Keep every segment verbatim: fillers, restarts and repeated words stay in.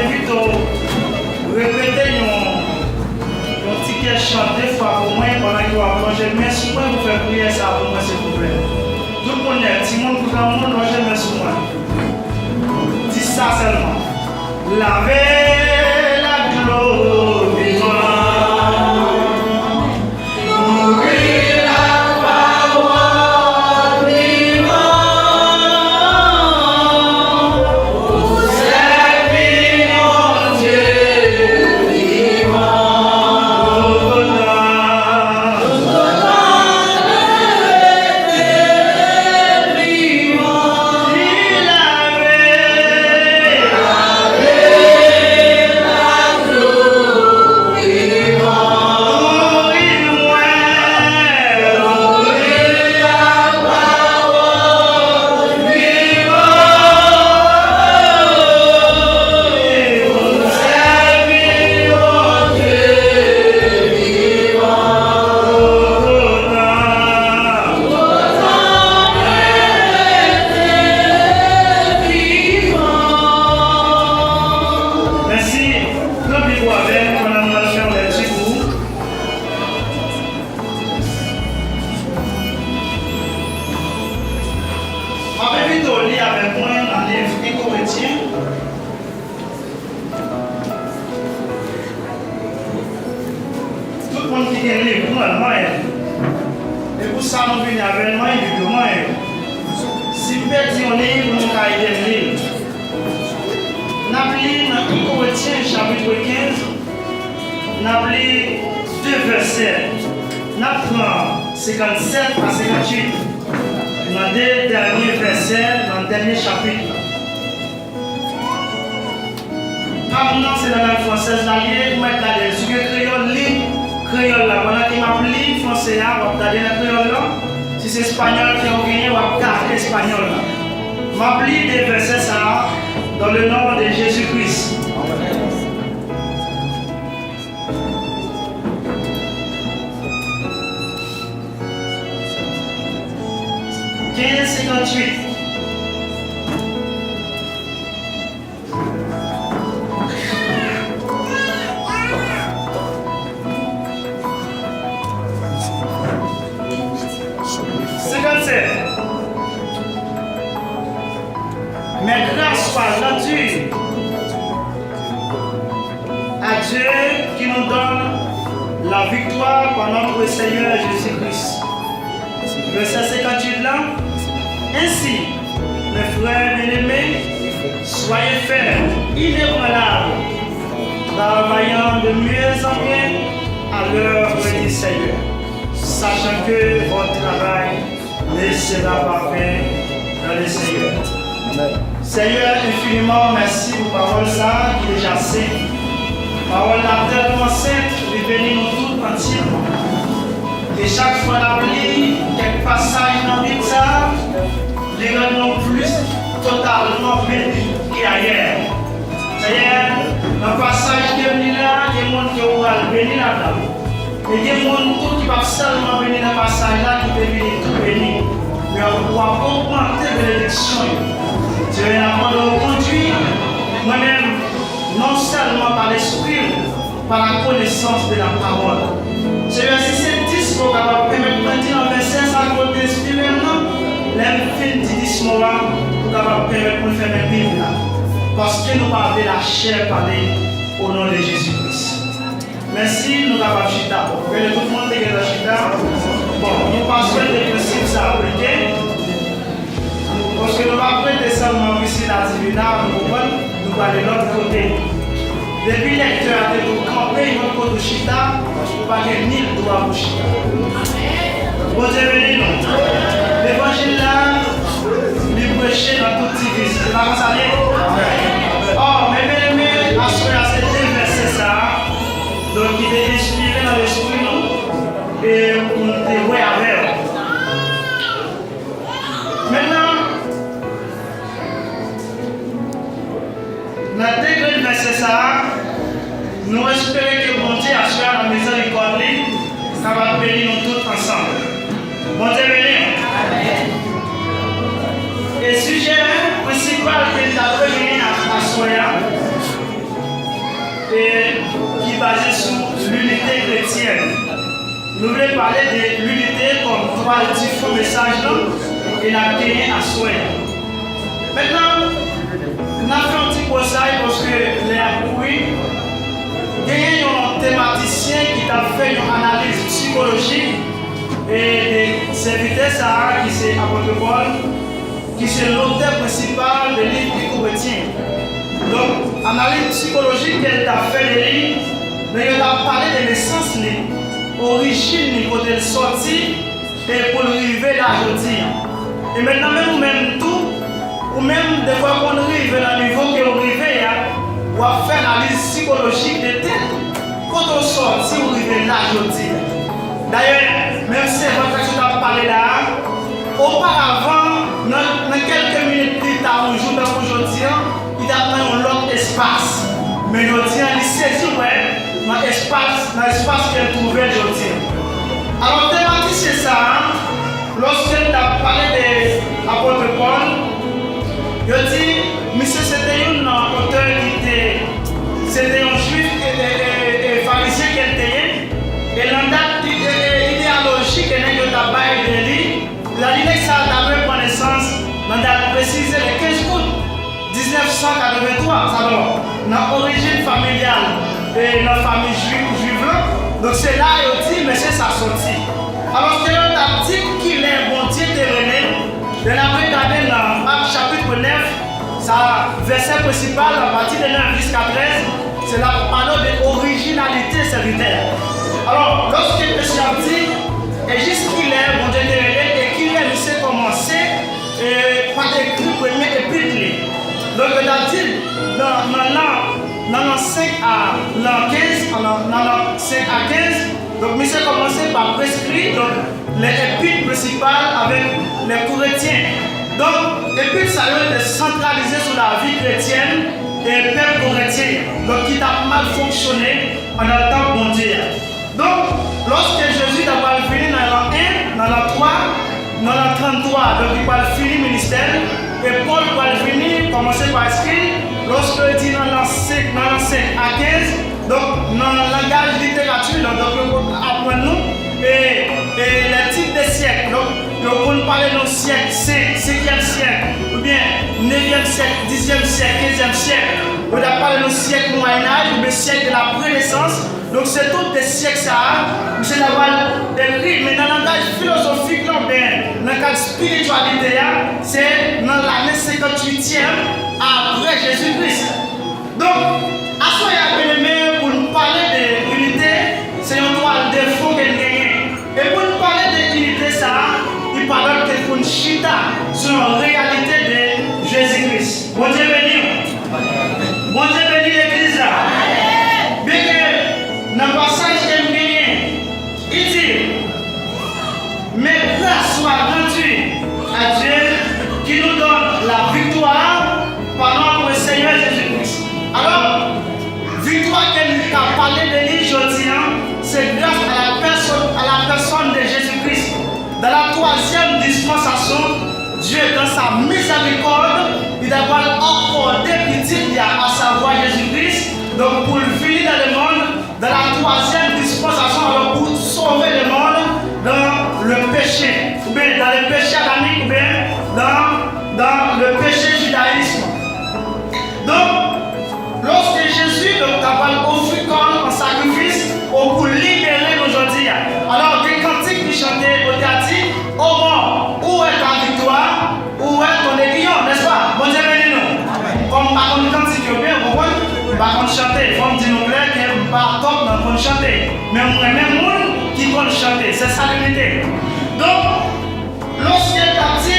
Envite w repete yon, yon ti kèk chan de fwa pou mwen pandan ke w ap lonje men sou mwen pou fè priyè sa a pou mwen, silvouplè. Tout moun nèt, timoun kou granmoun, lonje men sou mwen. Di sa sèlman. Lave l ak dlo vivan. Nouri l ak pawòl vivan. Pou sèvi yon Dye vivan. Tout otan. Tout otan. Mèsi. Pran Bib ou avè m pandan m pral fè yon lèkti pou ou. M ap envite w li avèk mwen nan liv en Korentyen. Tout moun ki gen liv, pran l, manyen l. E pou sa nou vini avè l, manyen Bib yo, manyen yo. Si m pèdi yon liv, nou ka ede m li l. N ap li nan en Korentyen chapit kenz, n ap li de vèsè. N ap pran senkannsèt a senkannuit nan de dènye vèsè nan dènye chapit la. Pam nan se nan lang fransèz la li ye, ou mèt gade l. Si w gen kreyòl, li kreyòl la. Pandan ke m ap li franse a, w ap gade nan kreyòl la. Si se espanyòl ke w genyen, w ap gade espanyòl la. M ap li de vèsè sa a, dans le nom de Jésus-Christ. Kenz senkannuit. Senkannsèt. Mais grâce soit rendue à Dieu qui nous donne la victoire par notre Seigneur Jésus-Christ. Vèsè senkannuit la. Ainsi, mes frères bien-aimés, soyez fermes, inébranlables, travaillant de mieux en mieux à l'œuvre du Seigneur, sachant que votre travail ne sera pas vain dans le Seigneur. Amen. Seyè, enfiniman mèsi pou pawòl sa a ki deja sen. Pawòl la tèlman sent, li beni nou tout antyèman. E chak fwa n ap li kèk pasaj nan Bib sa a, li rann nou plis totalman beni ke ayè. Seyè, nan pasaj ke m li la, gen moun ke ou pral beni ladan l. E gen moun tou ki p ap sèlman beni nan pasaj la, ki te vini tou beni. Men w ap ogmante benediksyon yo. Seyè, n ap mande w kondui mwen menm, non sèlman pa Lespri w, pa la konesans de la pawòl. Seyè, si se dis mo w kapab pèmèt mwen di nan vèsè sa a ke w te enspire m nan, lè m fin di dis mo a, ou kapab pèmèt mwen fèmen Bib la. Paske nou pa vle lachè pale, o non de Jezi Kris. Mèsi, nou kapab chita. Bon, rele tout moun te gentan chita. Bon, nou pa swete prensip sa aplike. Paske nou pa prete sèlman Priscilla Divina, nou konprann, nou prale lòt kote. Depi lektè a te di w kanpe yon kote ou chita, ou pa gen nil dwa pou chita. Bondye beni nou. Levanjil la, li preche nan tout ti vil. Se pa konsa l ye? Ò, men byeneme, aswè a se de vèsè sa a, donk, ki te enspire nan lespri nou, e pou nou te wè avè w. Mentnan, nan de grenn vèsè sa a, nou espere ke Bondye aswè a nan mizèrikòd li kapab beni nou tout ansanm. Bondye beni w. E sijè prensipal ke n ta dwe genyen a-, aswè a, Baze sou linite kretyèn. Nou vle pale de linite kòm twal di fon mesaj lan e n ap genyen aswè a. Mentnan, n ap fè yon ti pwosay paske lè a ap kouri. Genyen yon tematisyen ki t ap fè yon analiz sikolojik e de sèvitè sa a ki se apot Pòl, ki se lotè prensipal de liv Pi Kourentyen. Donk, analiz sikolojik ke l t ap fè de li, men yo t ap pale de nesans li, orijin li, kote l sòti, e pou l rive la jodi a. E mentnan, menm ou menm tou, ou menm, defwa, konn rive nan nivo ke w rive a, w ap fè analiz sikolojik de tèt ou. Kote w sòti, w rive la jodi a. Dayè, menm sèvant la ki t ap pale la a, oparavan, nan, nan kèlke minit pita, yon jou tankou jodi a, li t ap nan yon lòt espas. Men jodi a, li sezi wè nan espas, nan espas ke l twouve l jodi a. Alò, tematisyen sa a, lòske l t ap pale de apot Pòl, yo di, misye se te youn nan otè ki te, se te yon jwif e, e, e, e farizyen ke l te ye, e nan dat ide-, e, ideyaloji ke nèg yo t ap bay de li, la li nèg sa a ta dwe pran nesans nan dat presize le kenz out diznèf san katrevenntwa, sa donk, nan orijin familyal, e nan fanmi jwi-, jwiv lan. Donk, se la yo di mesye sa sòti. Alò, se lè yo t ap di kilè Bondye te rele l, lè n ap regade nan Ak chapit nèf, sa, vèsè prensipal, apati de nèf jiska trèz, se l ap pale de orijinalite sèvitè a. Alò, lòske mesye ap di, e jiskilè Bondye te rele l, e kilè misye kòmanse, e pa ekri premye epit li. Donk, yo t ap di l nan, nan lan, nan lan senk a lan kenz, nan, nan lan senk a kenz. Donk, misye kòmanse pa preskri, donk, lè epit prensipal avèk lè Korentyen. Donk, epit sa yo te santralize sou lavi kretyèn e pèp korentyen an, donk, ki t ap mal fonksyone anndan tanp Bondye a. Donk, lòske Jezi ta pral vini nan lan en, nan lan twa, nan lan tranntwa, donk li pral fini ministè l, e Pòl pral vini, kòmanse pa eskri l, lòske l di nan lan senk, nan lan senk a kenz, donk, nan langaj literati, donk, donk, yo konn aprann nou, e, e lè tit de syèk, donk, yo konn pale nou syèk senk, senkyèm syèk, oubyen nevyèm syèk, dizyèm syèk, kenzyèm syèk, yo t ap pale nou syèk Mwayenaj, oubyen syèk de la Renaissance, Donk, se tout de syèk sa a, misye ta pral ekri, men nan langaj filozofik la, oubyen nan kad espirityalite a, se nan lane senkantuityèm apre Jezi Kris. Donk, aswè a, byeneme, pou n pale de inite, se yon twal de fon ke n genyen. E pou n pale de inite sa a, li pa lòt ke pou n chita sou yon reyalite de Jezi Kris. Bondye beni w. Bondye beni legliz la. Byenke nan pasaj ke m genyen, li di, mais grâce soit rendue à Dieu qui nous donne la victoire par notre Seigneur Jésus-Christ. Alò, viktwa ke m ka pale de li jodi a, se gras a la pèsòn, a la pèsòn de Jezi Kris. Dans la troisième dispensation, Dieu, dans sa miséricorde, li ta pral akòde pitit li a, asavwa Jezi Kris, donk, pou l vini dans le monde, dans la troisième dispensation, alò, pou sove le monde dans le péché, oubyen dans le péché adamique, oubyen dans, dans le péché judaïsme. Donk, lòske Jezi, donk, ta pral ofri kò l an sakrifis, o, pou libere nou jodi a. Alò, gen kantik ki chante, kote a di, ô mort, où est ta victoire? Où est ton aiguillon, n'est-ce pas? Bondye beni nou. Kòm m pa konn kantik yo byen, ou konprann? M pa konn chante. Fò m di nou klè ke m pa top nan konn chante. Men m renmen moun ki konn chante. Se sa linite. Donk, lòske l t ap di,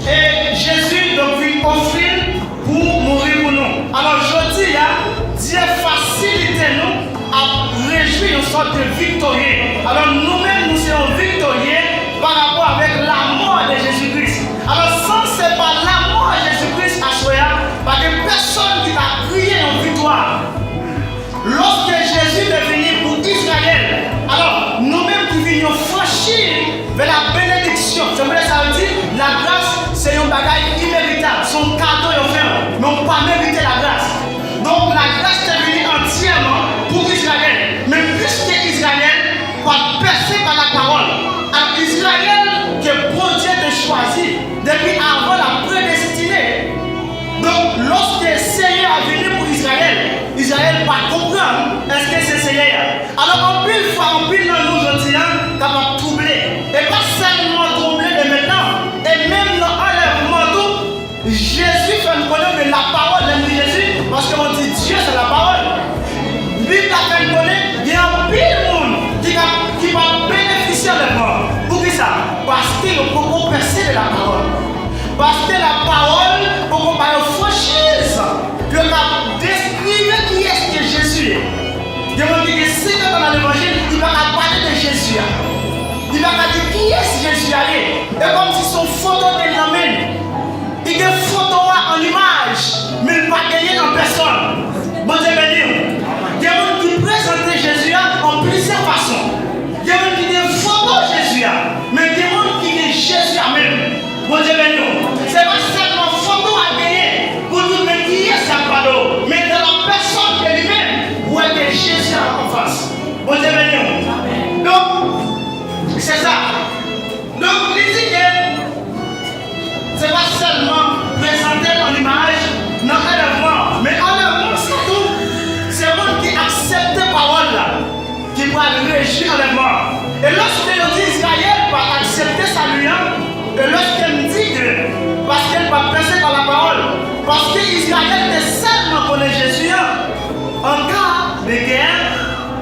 e Jezi, donk, vin ofri l pou mouri pou nou. Alò, jodi a, Dye fasilite nou ap rejwi yon sòt de viktorye. Alò, nou menm, nou se yon viktorye pa rapò avèk lamò de Jezi Kris. Alò, san se pa lamò a Jezi Kris aswè a, pa gen pèsòn ki ta kriye yon viktwa. Lòske Jezi te vini pou Izrayèl, alò, nou menm ki vin yon franchi vè la benediksyon. Se pou sa yo di, lagras se yon bagay imeritab, se yon kado yo fè w, men w pa merite lagras. Donk, lagras te vini antyèman pou Izrayèl pa t pèse pa lapawòl. Ak Izrayèl ke Bondye te chwazi depi avan l ap predestine. Donk, lòske Seyè a vini pou Izrayèl, Izrayèl pa konprann èske se Seyè a. Alò, anpil fwa, anpil nan nou jodi a kapab twouble. E pa sèlman twouble de mentnan, e menm nan anlèvman tou, Jezi fè n konnen, men lapawòl, lè n di Jezi, paske nou di Dye se lapawòl. Bib la fè n konnen, gen anpil moun ki ka, ki pa benefisye anlèvman an. Poukisa? Paske yo poko pèse de lapawòl. Paske lapawòl poko ba yo franchiz pou yo ka deskrive kiyès ke Jezi ye. Gen moun ki gen senkant an nan levanjil, li pa ka pale de Jezi a. Li pa ka di kiyès Jezi a ye. E kòmsi se yon foto ke l nan men l. Li gen foto a an imaj, men l pa genyen an pèsòn. Bondye beni w. Gen moun ki prezante Jezi a an plizyè fason. Gen moun ki gen foto Jezi a, men gen moun ki gen Jezi a menm. Bondye beni w. Se pa sèlman foto a genyen pou nou di men kiyès k ap pale w, men nan la pèsòn de li menm, ou wè ke Jezi a anfas. Bondye beni w. Donk, se sa. Donk, li di ke se pa sèlman prezante l an imaj nan anlèvman, men anlèvman sa tou, se moun ki aksepte pawòl la, ki pral reji anlèvman an. E lòske yo di Izrayèl pa aksepte sali an, e lòske m di ke paske l pa pèse pa lapawòl, paske Izrayèl te sèlman konnen Jezi an, an ka de gè,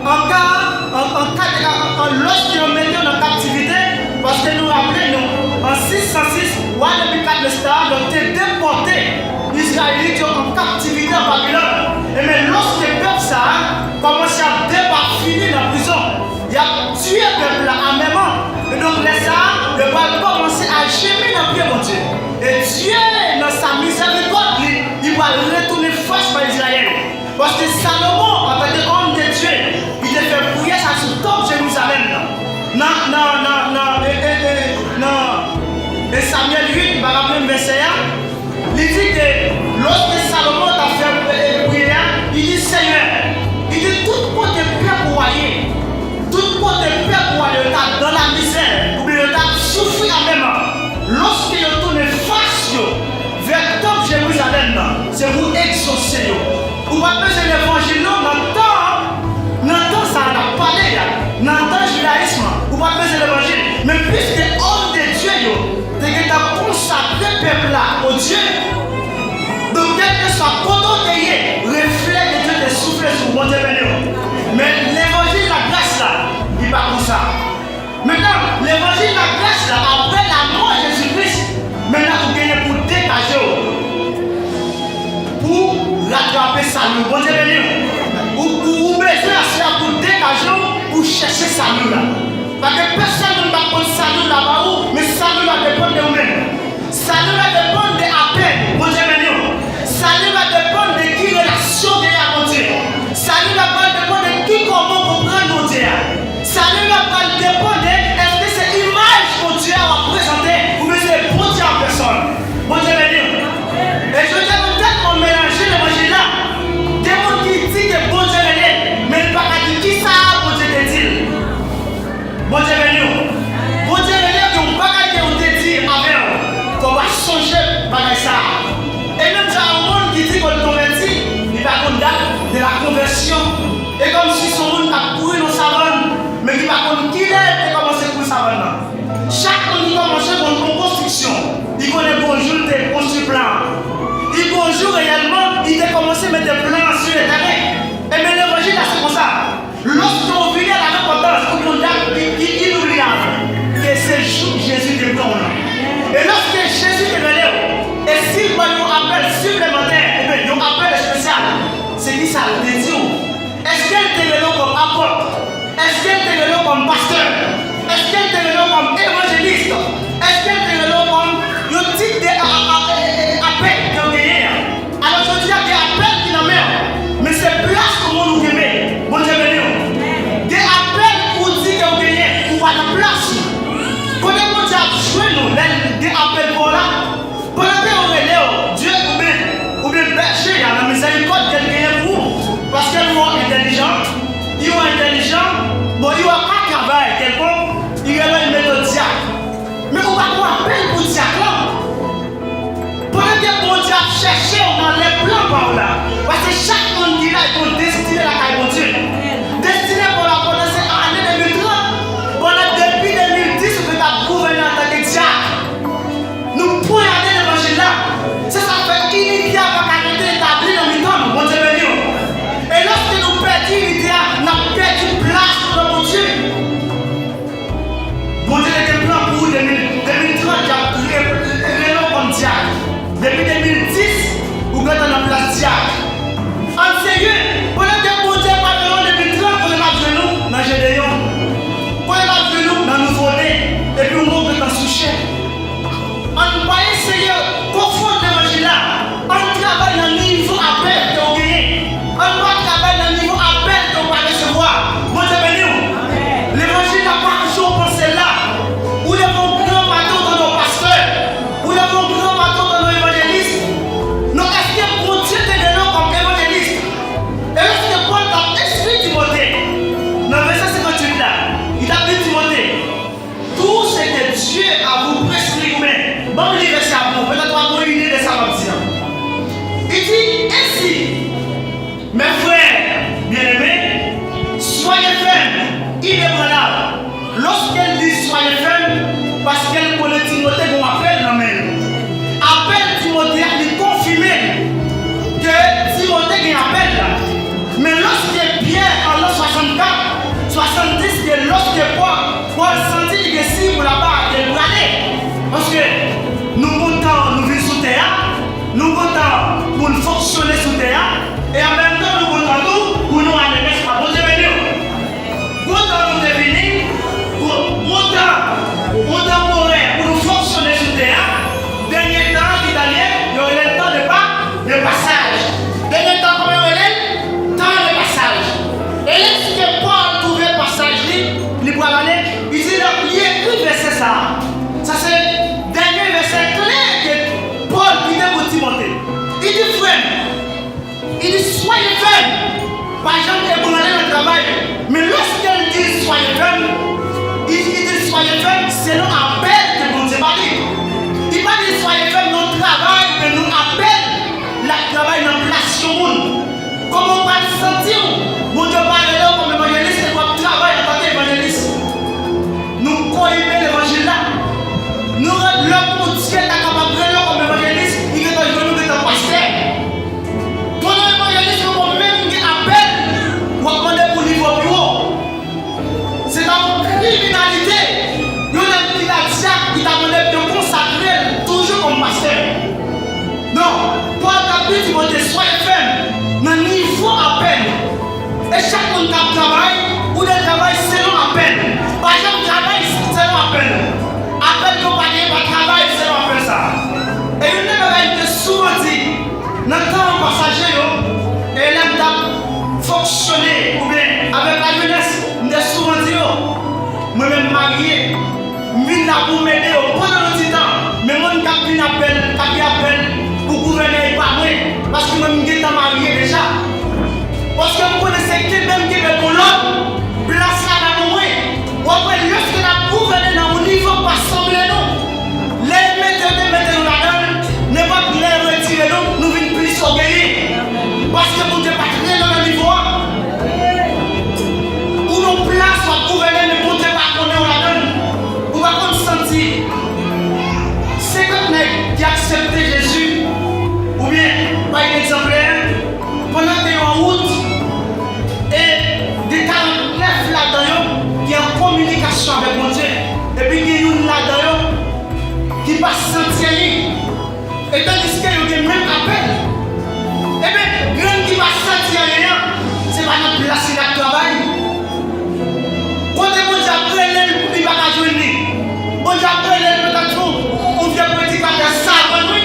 an ka, an, an ka de, an, an, lòske yo mete yo nan kaptivite, paske nou raple nou, an sis san sis, wa Nebikadnesa te depòte Izrayelit yo an kaptivite an Babilòn. Ebyen, lòske pèp sa a kòmanse ap depafini nan prizon, y ap tiye pèp la amèman. E donk, lè sa a, yo pral kòmanse a jemi nan pye Bondye. E Dye, nan sa mizèrikòd li, li pral retounen fas bay Izrayèl. Paske Salomon, antanke òm de Dye, li te fè priyè sa sou tanp Jerizalèm nan. Nan, nan, nan, nan, e, e, e, nan, e Samyèl uit, m pa raple m vèsè a, li di ke lòske Salomon t ap fè, e, e, priyè a, li di, Senyè, li di, tout kote pèp ou a ye, tout kote pèp ou a ye, yo ta dan lamizè, oubyen yo ta ap soufri amèman, lòske yo tounen fas yo vè tanp Jerizalèm nan, se pou egzose yo. Ou pa t bezwen levanjil non, nan tan, nan tan sa a n ap pale a, nan tan jidayis lan, ou pa t bezwen levanjil. Men piske òm de Dye yo te gentan konsakre pèp la o Dye, donk, kèlkeswa kote w te ye, reflè de Dye te soufle sou ou, Bondye beni w. Men levanjil lagras la, li pa konsa. Mentnan, levanjil lagras la, apre lamò Jezi Kris, mentnan ou genyen pou degaje w, pou ratrape sali w. Bondye beni w. Ou, ou, ou bezwen aswè a pou degaje w, pou chèche sali w la. Pa gen pèsòn moun k ap pot sali w la ba ou, men sali w la depann de ou menm. Sali w la depann de apèl Bondye mennen w. Sali w la depann de ki relasyon w genyen ak Bondye. Sali w la pral depann de ki kòman w konprann Bondye a. Sali w la pral depann de èske se imaj Bondye a w ap prezante oubyen se Bondye an pèsòn. Bondye beni w. E jodi a nou tèlman melanje levanjil la, gen moun ki di ke Bondye rele l, men l pa ka di kisa Bondye te di l. Bondye beni w. Bondye rele w, gen yon bagay ke w te di avè w. Fò w pa sonje bagay sa a. E menm jan yon moun ki di ke l konvèti, li pa konn dat de la konvèsyon. E kòmsi se yon moun k ap kouri nan savann, men ki pa konn kilè l te kòmanse kouri savann nan. Chak moun ki kòmanse konn yon konstriksyon, li konnen gon jou l te konstwi plan an. Li gon jou reyèlman, li te kòmanse mete plan an sou le teren. Ebyen, levanjil la se konsa. Lòske w vini a la repantans, ou gen yon dat ki, ki inoubliyab, ke se jou Jezi te pran w lan. E lòske Jezi te rele w, e si l ban yon apèl siplemantè, oubyen yon apèl espesyal, se kisa l te di w? Èske l te rele w kòm apòt? Èske l te rele w kòm pastè? Èske l te rele w kòm evanjelis? Èske l te rele w kòm yon tit de a, a, a, e, e, apèl ke w genyen an? Alò, jodi a, gen apèl ki nan men w, men se plas ou moun ou kenbe. Bondye beni w. Gen apèl ou di ke w genyen, ou pa nan plas ou. Kote Bondye ap jwenn ou lè l gen apèl pou w la? Pandan ke yo rele w, Dye oubyen, oubyen bèje a nan mizèrikòd ke l genyen pou ou, paske l wè w entèlijan, li wè w entèlijan, bon, pa w la. Paske chak moun ki la, li gen yon destine lakay Bondye. Destine pa w la pandan se ane de mil trant, pandan depi de mil dis ou te ap gouvène antanke dyak. Nou ponyade levanjil la. Se sa k fè inite a pa ka rete etabli nan mitan nou. Bondye beni w. E lòske nou pèdi inite a, n ap pèdi plas nou nan Bondye. Bondye te gen plan pou ou de mil, de mil trant, y ap re-, rele w kòm dyak. Depi de mil dis, ou gentan nan plas dyak. Ann serye, kote ke Bondye pral rele w de mil trant, kote n ap jwenn ou nan Jedeyon. Kote n ap jwenn ou nan nouvote, epi yon mo gentan sou chè. Ann pa eseye konfonn levanjil la. Ann travay nan nivo apèl ke w genyen. Ann pa travay nan nivo apèl ke w pa resevwa. Bondye beni w. Levanjil la pa jan w panse l la. Ou leve yon gran maten, ou tande w pastè. Ou leve yon gran maten, ou tande w evanjelis. Non, èske Bondye te rele w kòm evanjelis? E lòske Pòl t ap enskri Timote, nan vèsè senkantuit la, li t ap di Timote, Tout ce que Dieu a vous prescrit, men, ban m li vèsè a pou ou, petèt w ap gen yon ide de sa m ap di an. Li di, Ainsi, mes frères bien-aimés, soyez fermes, inébranlables. Lòske l di soyez fermes, paske l konnen Timote gen yon apèl nan men l. Apèl Timote a, li konfime ke Timote gen apèl la. Men lòske Pyè, an lan swasannkat, swasanndis, ke lòske Pòl, Pòl santi li gen siy pou l ap ba ke l prale. Paske nou kontan nou vin sou tè a, nou kontan pou n fonksyone sou tè a, e an menm tan nou kontan tou pou nou ale kèk fwa. Bondye beni w. Gon tan nou te vini, gon, gon tan, gon tan pou nou fonksyone sou tè a, dènye tan an ki ta ye, yo rele l tan de pa, de pasaj. Dènye tan, kòman yo rele l? Tan de pasaj. E lèske Pòl twouve pasaj li, li pral ale, li di, li ekri vèsè sa a. Sa se dènye vèsè kle ke Pòl kite pou Timote. Li di, Frè m, li di, Soyez fermes, pa janm ebranle nan travay. Men lèske l di, Soyez fermes, li, li di, Soyez fermes selon apèl ke Bondye ba li. Li pa di, Soyez fermes nan travay, men nan apèl. L ap travay nan plas yon moun. Kòman w pral santi w? Bondye pa rele w kòm evanjelis, e w ap travay antanke evanjelis. Nou koyibe levanjil la. Nou rele lè Bondye ta kapab rele w kòm evanjelis, li gentan jwenn ou gentan pastè. Pandan evanjelis poko menm gen apèl, w ap mande pou nivo pi wo. Se ta yon kriminalite, yon nèg ki la dyak, ki ta mande pou yo konsakre l toujou kòm pastè. Non, Pòl t ap di Timote, Soyez fermes nan nivo apèl. E chak moun k ap travay, ou dwe travay selon apèl. Pa janm travay selon apèl. Apèl ke w pa genyen, pa travay selon apèl sa a. E youn nan bagay m te souvan di, nan tan pasaje yo, e lè m t ap fonksyone oubyen avèk lajenès, m te souvan di yo, mwen menm m marye, m vin la pou m ede yo pandan yon ti tan, men moun k ap vin apèl, k ap gen apèl pou gouvène, e pa mwen, paske mwen m gentan marye deja. Paske m konnen se kenbe m kenbe pou lòt, plas la pa pou mwen. W ap wè lèske n ap gouvène nan yon nivo pa sanble nou. Lè yo mete yo te mete nou ladan l, nenpòt lè yo retire nou, nou vin plis ògeye. Paske Bondye pa t rele w nan nivo a. Ou nan plas w ap gouvène, men Bondye pa konnen w ladan l. Ou pa konn santi. Senkant nèg ki aksepte Jezi, oubyen, pa egzanplè, pandan ke yo an wout, e gen karantnèf ladan yo ki an kominikasyon avèk Bondye, epi gen youn ladan yo ki pa santi anyen, e tandiske yo gen menm apèl. Ebyen, grenn ki pa santi anyen an, se pa nan plas li l ap travay. Kote Bondye ap rele l, li pa ka jwenn li. Bondye ap rele l, petèt yon, yon vye predikatè savan, wi.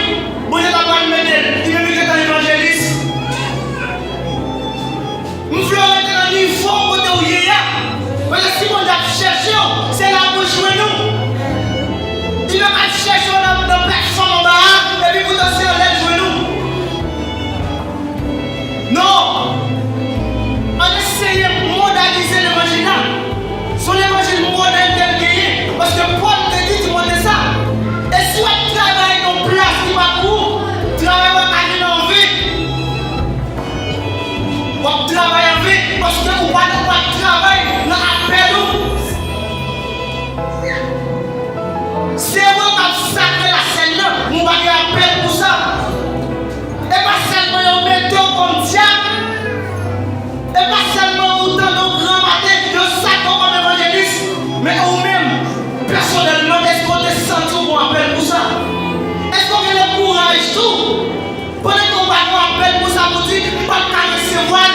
Bondye ta pral mete l, li menm li gentan evanjelis. M vle w rete nan nivo kote w ye a. Paske si Bondye ap chèche w, se la pou l jwenn ou. Li pa ka chèche w nan, nan platfòm anba a, epi poutan se anlè l jwenn ou. Non! Ann eseye modènize levanjil la. Se yon levanjil modèn ke l genyen. Paske Pòl te di Timote sa. E si w ap travay nan yon plas ki pa pou ou, travay w ap ale nan yon vid. W ap travay anven, paske ou pa, ou pa travay nan apèl ou. Se vre w ap sakre lasèn nan, men w pa gen apèl pou sa. E pa sèlman yo mete w kòm dyak, e pa sèlman ou tande w gran maten, yo sakre w kòm evanjelis, men ou menm, pèsonèlman, èske w te santi w gon apèl pou sa? Èske w gen kouraj tou? Pandan ke w pa gen apèl pou sa, pou di, "M p ap ka resevwa l."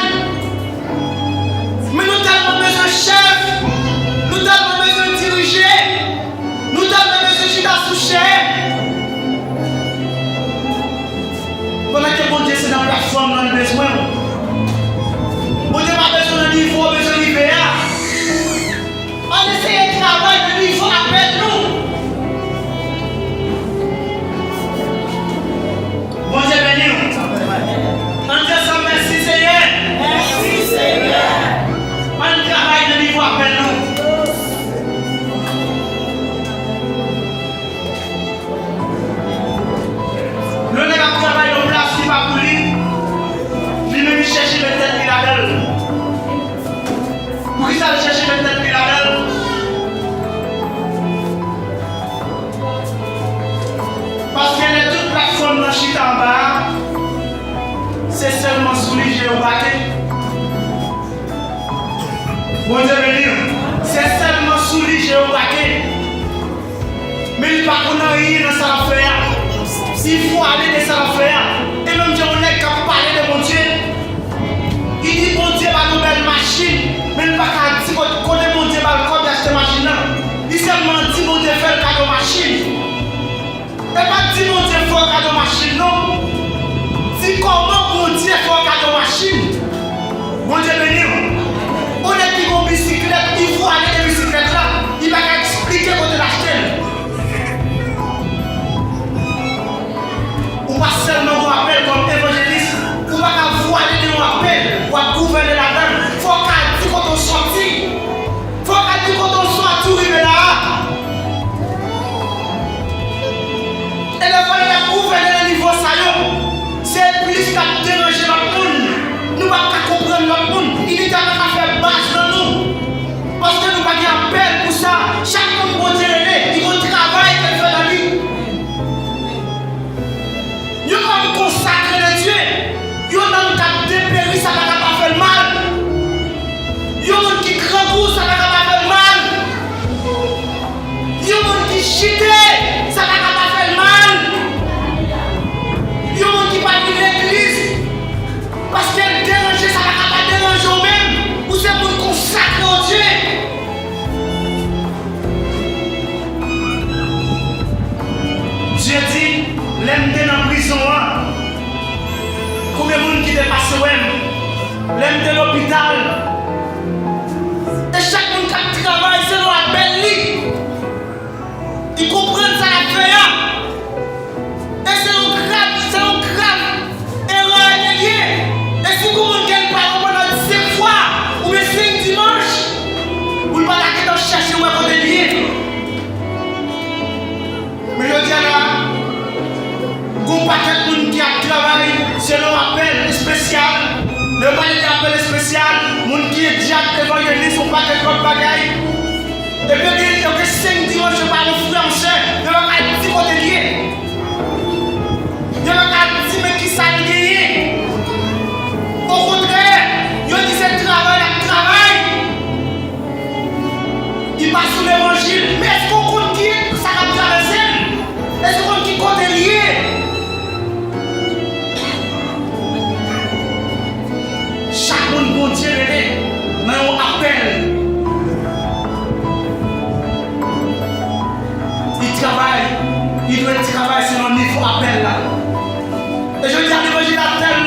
Men nou tèlman bezwen chèf, nou tèlman bezwen dirije, nou tèlman bezwen chita sou chè. Pandan ke Bondye se nan platfòm nan li bezwen w. Bondye pa bezwen nan nivo w bezwen rive a. Ann eseye travay nan nivo apèl nou. Bondye beni w. Ann di ansanm, "Mèsi, Senyè." Mèsi, Senyè. Ann travay nan nivo apèl nou. Lè yon nèg ap travay nan yon plas ki pa pou li, li menm li chèche met tèt li ladan l. Poukisa l chèche met tèt li ladan l? Paske lè tout platfòm nan chita anba a, se sèlman sou li je yo brake. Bondye beni w. Se sèlman sou li je yo brake. Men li pa konn anyen nan sa l ap fè a. Li vwale de sa l ap fè a. E menm jan yon nèg k ap pale de Bondye, li di Bondye ba l yon bèl machin, men li pa ka di kot-, kote Bondye ba l kòb li achte machin nan. Li sèlman di Bondye fè l kado machin. E pa di Bondye fè w kado machin non. Di kòman Bondye fè w kado machin. Bondye beni w. Yon nèg ki gen yon bisiklèt, li vwale de bisiklèt la, li pa ka eksplike kote l achte l. Ou pa sèlman gen yon apèl kòm evanjelis, ou pa ka vwale de yon apèl, w ap gouvène ladan l. Fò w ka di kote w sòti. Fò w ka di kote w sòti w rive la a. E lè fò n ap gouvène nan nivo sa yo, se plis k ap deranje lòt moun. Nou p ap ka konprann lòt moun. Inite a pa ka fè baz nan nou. Paske nou pa gen apèl pou sa. Chak moun Bondye rele, li gon travay ke l fè nan li. Yon nonm konsakre de Dye, yon nonm k ap deperi, sa pa ka pa fè l mal. Yon moun ki grangou, sa pa ka pa fè l mal. Yon moun ki chite, sa pa ka pa fè l mal. Yon moun ki pa vin legliz, paske l deranje, sa pa ka pa deranje w menm. Ou se moun konsakre o Dye. Dye di, lè m te nan prizon an, konbyen moun ki te pase wè m? Lè m te lopital, e chak moun k ap travay selon apèl li, li konprann sa l ap fè a. E se yon grav, se yon grav erè ke l ye. E si gon moun ke l pa wè pandan senk fwa, oubyen senk dimanch, pou l pa ta gentan chèche wè kote l ye. Men jodi a la, gon pakèt moun ki ap travay selon apèl espesyal. Lè yo pale de apèl espesyal, moun ki dyak, evanjelis, yon pakèt lòt bagay. Epi yo gen, yo gen senk dimanch, yo pa wè frè, sè, yo pa ka di kote l ye. Yo pa ka di men kisa l genyen. Okontrè, yo di se travay l ap travay. Li pa sou levanjil. Men èske w konn ki sa k ap travèse l? Èske w konn ki kote l ye? Chak moun Bondye rele nan yon apèl. Li travay, li dwe travay selon nivo apèl la. E jodi a, levanjil la tèlman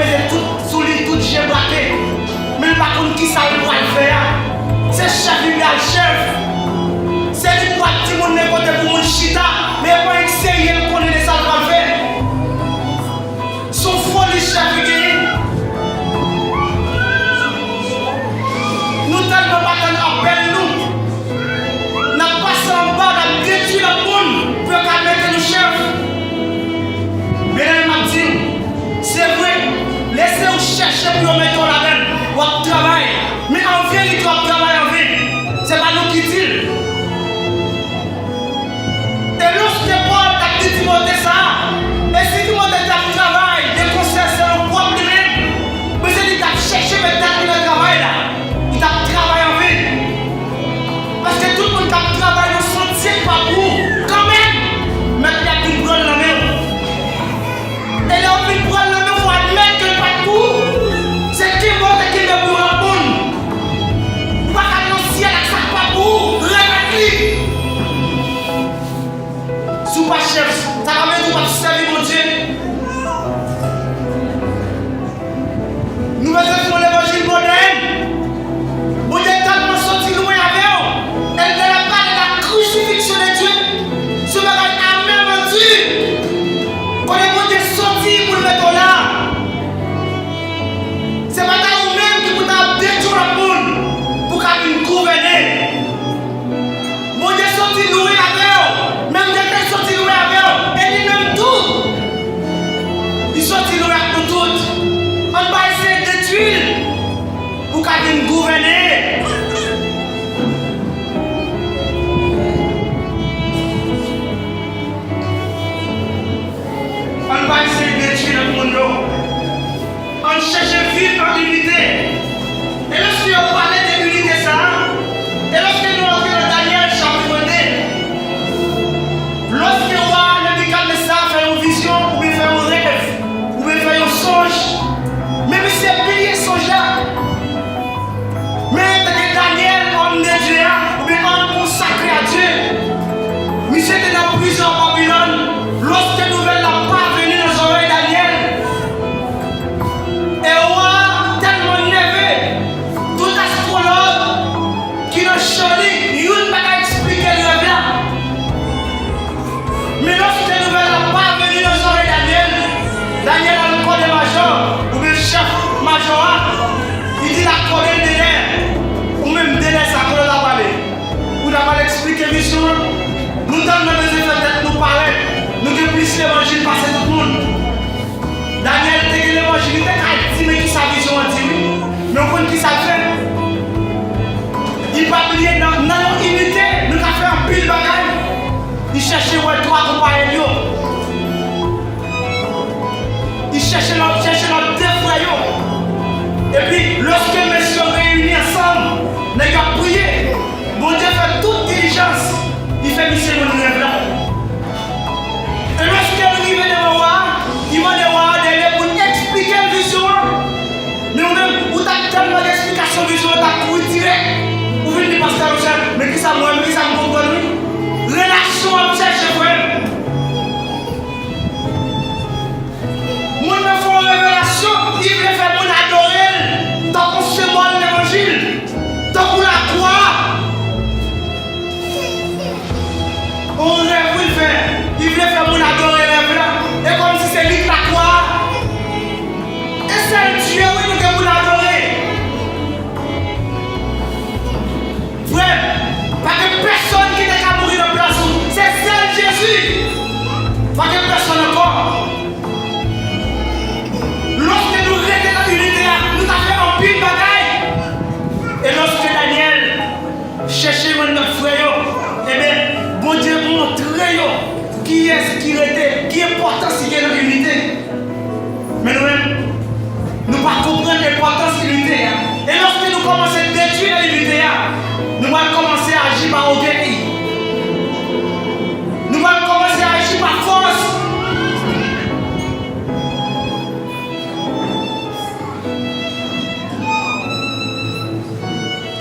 Mete tout sou li, tout je brake. Men l pa konn kisa l pral fè a. Se chèf li pral chèf. Se li k pral di moun men kote pou moun chita. Men e pa anyen k serye l konnen de sa l pral fè. Se yon foli chèf li genyen. Nou tèlman pa tann apèl nou. N ap pase anba, n ap detwi lòt moun pou yo ka mete nou chèf. Men m ap di w, se vre, lè se ou chèche pou yo mete w ladan l, w ap travay. Men an verite, w ap travay an ven. Se pa nou ki di l. E lòske Pòl t ap di Timote sa, e si Timote t ap travay de konsè selon pwòp li menm, men se li t ap chèche met tèt li nan travay la, li t ap travay an ven. Paske tout moun k ap travay nan santye k pa pou ou, kanmenm, Mèt la ap vin pran l nan men w. E lè w fin pran l nan men, fò w admèt ke l pa t pou ou. Se kenbe w te kenbe pou yon lòt moun. Ou pa ka al nan syèl ak sa k pa pou ou. Remèt li. Si w pa chèf, sa pa vle di w p ap sèvi Bondye. Nou bezwen fè yon levanjil modèn. Bondye tèlman santi lwen avè w. E l te la pale de la crucifixion de Dieu. Se yon bagay amèman di. Kote Bondye santi pou l mete w la. Se pa ta ou menm ki pou ta ap detwi lòt moun pou ka vin gouvène. Bondye santi lwen avè w, menm jan ke l santi lwen avè w, e li menm tou, li santi lwen ak nou tout. Ann pa eseye detwi l pou ka vin gouvène. Ann pa eseye detwi lòt moun yo. Ann chèche viv an inite. E lòske yo pale de inite sa a, e lòske nou antre nan Danyèl chapit de, lòske wa Nebikadnesa fè yon vizyon, oubyen fè yon rèv, oubyen fè yon sonj, men misye bliye sonj la. Men te gen Danyèl, òm de Dye a, oubyen òm konsakre a Dye. Misye te nan prizon an Babilòn. Lòske nouvèl la paveni nan zòrèy Danyèl, e wa a tèlman nève, tout astwològ ki nan chan li, youn pa ka eksplike rèv la. Men lòske nouvèl la paveni nan zòrèy Danyèl, Danyèl al kòde majò, oubyen chèf majò a, li di l al kòde l, Dènè, ou menm Dènè sa, kote w ta prale? Ou ta pral eksplike vizyon an? Nou tèlman bezwen fè tèt nou parèt, nou gen plis levanjil pase tout moun. Danyèl te gen levanjil, li te ka di men kisa vizyon an di wi. Men w konn kisa l fè? Li pa bliye nan, nan yon inite, nou ka fè anpil bagay. Li chèche wè twa konpayèl yo. Li chèche lòt, chèche lòt de frè yo. Epi, lòske mesye yo reyini ansanm, nèg yo ap priye, Bondye fè tout dilijans, li fè misye jwenn rèv la. E lòske l rive devan wa a, li mande wa a Dènye pou l eksplike l vizyon an. Men ou menm, ou t ap tann mande eksplikasyon vizyon an, ou t ap kouri dirèk. Ou vin di pastè Michel, men kisa m wè, men kisa m konprann wi. Relasyon w ap chèche, frè m. Moun nan fè yon revelasyon, li vle fè moun adore l, tankou senbòl levanjil, tankou lakwa. On rèv wi l fè, li vle fè moun adore rèv la, e kòmsi se li k lakwa a. E sèl Dye wi nou gen pou n adore. Frè m, pa gen pèsonn ki te ka mouri nan plas ou. Se sèl Jezi. Pa gen pèsonn ankò. Lòske nou rete nan inite a, nou ka fè anpil bagay. E lòske Danyèl chèche jwenn lòt frè yo, ebyen, Bondye montre yo kiyès ki rete, ki enpòtans ki gen nan inite. Men nou menm, nou pa konprann enpòtans inite a. E lòske nou kòmanse detwi nan inite a, nou pral kòmanse aji pa ògèy. Nou pral kòmanse aji pa fòs.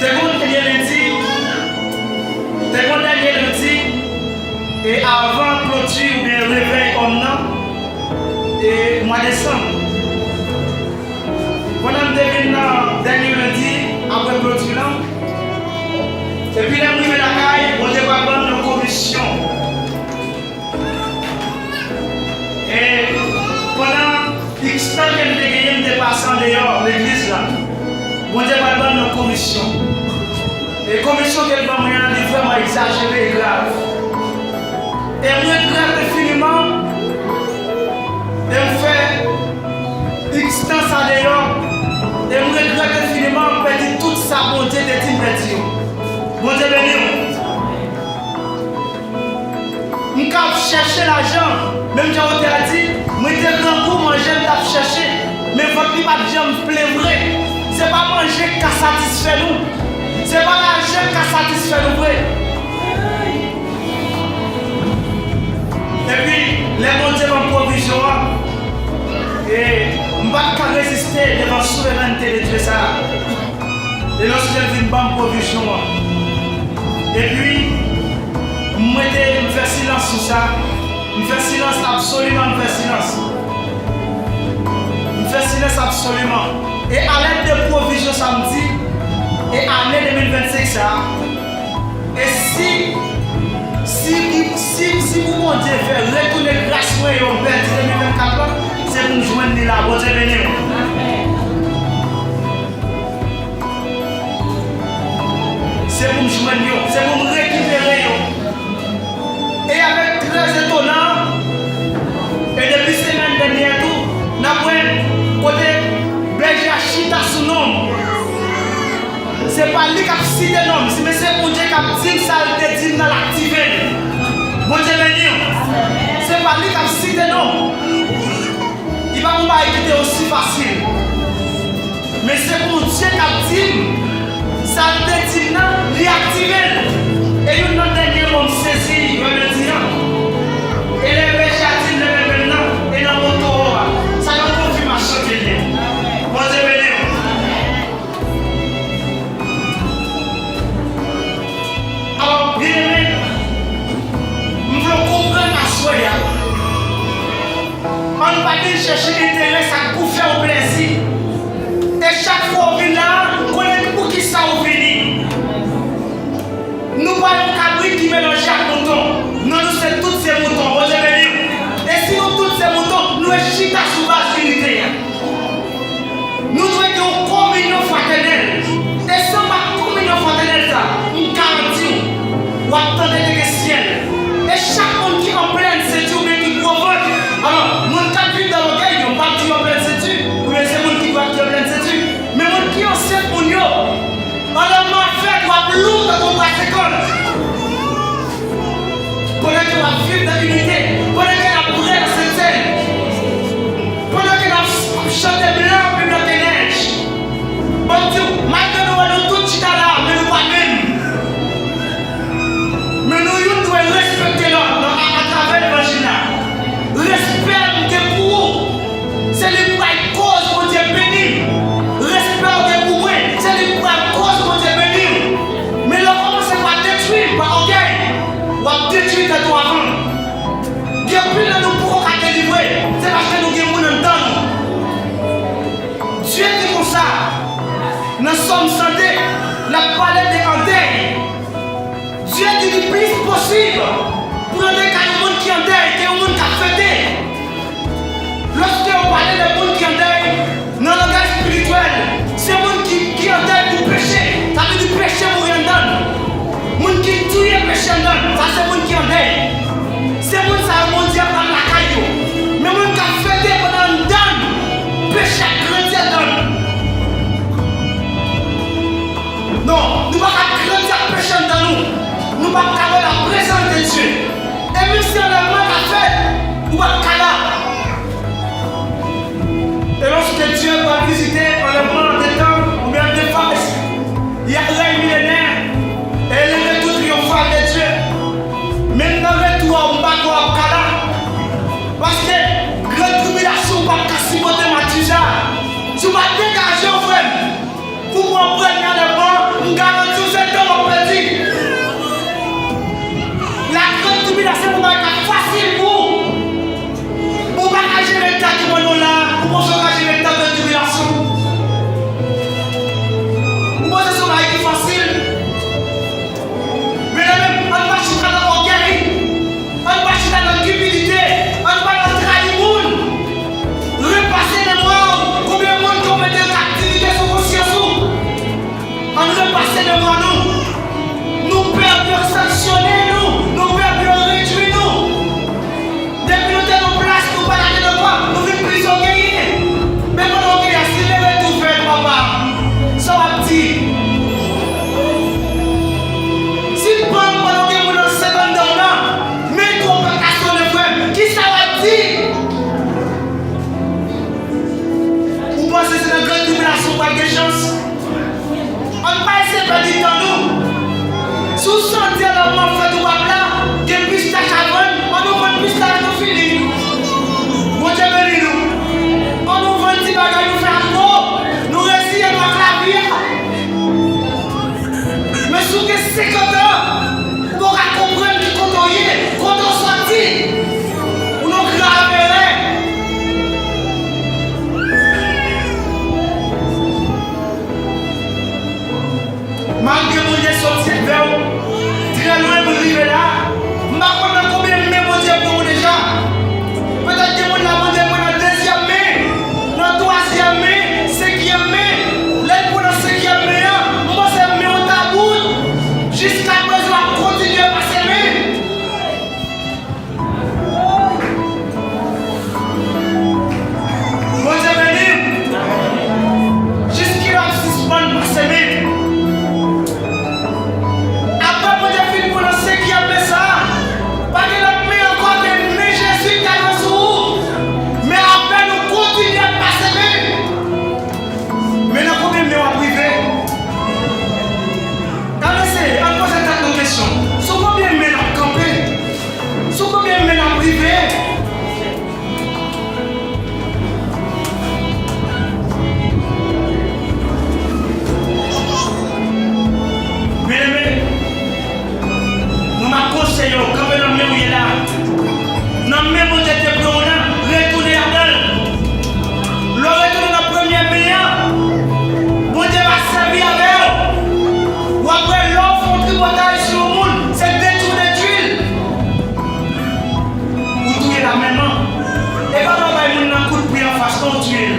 Te gon dènye lendi, te gon dènye lendi, e avan kloti oubyen revèy òm nan, e mwa desanm. deyò legliz la. Bondye pral ban m yon komisyon. E komisyon ke l ban mwen an, li vrèman egzajere e grav. E m regrèt enfiniman, e m fè iks tan sa deyò, e m regrèt enfiniman, m pèdi tout sa Bondye te di m pèdi yo. Bondye beni w. M ka ap chèche lajan, menm jan otè a di, mwen te grangou manje m t ap chèche, men vant li pa t janm plen vre. Se pa manje k ka satisfè nou. Se pa lajan k ka satisfè nou vre. Epi, lè Bondye ban m pwovizyon an, e m pa t ka reziste devan souverènte de Dye sa a. E lòske l vin ban m pwovizyon an, epi m rete, m fè silans sou sa, m fè silans absoliman, m fè silans. M fè silans absoliman. E alèd de pwovizyon sa m di, e ane de mil vennsenk sa a, e si, si, si, si pou Bondye fè retounen gras mwen yo m pèdi de mil vennkat la, se pou m jwenn li la. Bondye beni w. Se pou m jwenn yo, se pou m rekipere yo. E avèk trè etonan, e depi semèn dènyè tou, n ap wè kote bèje a chita sou non m. Se pa li k ap site non m, men se Bondye k ap di m sa l te di m nan, l aktive l. Bondye beni w. Se pa li k ap site non m. Li pa yon bagay ki te osi fasil. Men se Bondye k ap di m, sa l te di m nan, li aktive l. E youn nan dènye mo m sezi jodi a. E lè bèje a di m leve men l nan, e nan mo towo a, sa yon konfimasyon ke l ye. Bondye beni w. Alò, byeneme, m vle w konprann aswè a. Ann pa vin chèche enterè sa k pou fè w plèzi. E chak fwa w vin la a, konnen poukisa w vini. Nou pa yon kabrit ki melanje ak mouton. Non, nou se tout se mouton. Bondye beni w. E si nou tout se mouton, nou dwe chita sou baz inite a. Nou dwe gen yon kominyon fratènèl. E si w pa kominyon fratènèl sa, m garanti w, w ap tande te gen syèl. E chak moun ki an plèn senti oubyen ki gwo vant, alò, moun k ap viv nan lògèy yo, m p ap di yo an plèn senti, oubyen se moun ki dwat ki an plèn senti, men moun ki ansent moun yo, anlèvman ap fèt, w ap lou tankou yon brasekòn. Pandan ke w ap viv nan inite, pandan ke n ap prè nan sentsèn, pandan ke n ap ch-, ap chante blan pi blan ke nèj. Ban m di w, malgre nou wè nou tout chita la, men nou pa menm. Men nou youn dwe respekte lòt nan, a, atravè levanjil la. Respè m gen pou ou, se li k pral koz Bondye beni m. Respè w gen pou mwen, se li k pral koz Bondye beni w. Men lè w kòmanse pa detwi m pa ògèy, w ap detwi tèt ou avan. Gen anpil nan nou poko ka delivre, se paske nou gen moun anndan nou. Dye di konsa, nan Sòm san de, l ap pale de andèy. Dye di li plis posib pou nan de ka yon moun ki andèy ke yon moun k ap fete. Lòske yo pale de moun ki andèy, nan langaj espirityèl, se moun ki, ki andèy pou peche. Sa vle di peche mouri anndan l. Moun ki touye peche anndan l, sa se moun ki andèy. Se moun sa yo Bondye ap lakay yo. Men moun k ap fete pandan anndan l, peche ap grandi anndan l. Non, nou pa ka grandi ak peche anndan nou. Nou p ap ka wè laprezans de Dye. E menm si anlèvman ta fèt, ou p ap ka la. E lòske Dye pral vizite anlèvman an de tan oubyen an de faz, y a rèy milenè, e leve tou triyonfal de Dye. Menm nan retou a, ou pa kwè w ap ka la. Paske gran tribilasyon, ou p ap ka sipòte mati sa. Si w pa degaje w, frè m, pou pran premye anlèvman, m garanti w se tan w ap pèdi. La gran tribilasyon pou bagay ka fasil pou ou. Gen chans. Ann pa eseye pèdi tan nou. Si w santi ann ap mal fèt ou p ap la, gen pistach a vann, ann nou vann pistach nou fini. Bondye beni nou. Ann nou vann ti bagay nou fè ak po, nou reziye nou ak lavi a. Men si w gen senkant an, ou poko ka konprann ki kote w ye, kote w sòti. Ou nan grav erè. Malgre Bondye sòti avè w trè lwen pou l rive la, m pa konn nan konbyen men Bondye pran w deja. Petèt gen moun la Bondye pran nan dezyèm men, nan twazyèm men, senkyèm men. Lè l pran nan senkyèm men an, m panse men w ta bout. Jiskaprezan w ap kontinye pase men. Bondye beni m. Jiskilè w ap sispann pase men? Apre Bondye fin pran nan senkyèm men sa a, pa gen lòt men ankò ke men Jezi k ale sou ou. Men apèn ou kontinye ap pase men. Men nan konbyen men w ap rive? Ann eseye, ann poze tèt nou kesyon. Sou konbyen men n ap kanpe? Sou konbyen men n ap rive? Byeneme, mwen m ap konseye w, kanpe nan men w ye la. Nan men Bondye te pran w lan, retounen ladan l. Lè w retounen nan premye men an, Bondye va sèvi avè w. W ap wè lè w fè yon tripotay sou yon moun, se detwi w detwi l. Ou touye l a men w. E pa lè w bay moun nan kout pwen anfas non, ou touye l.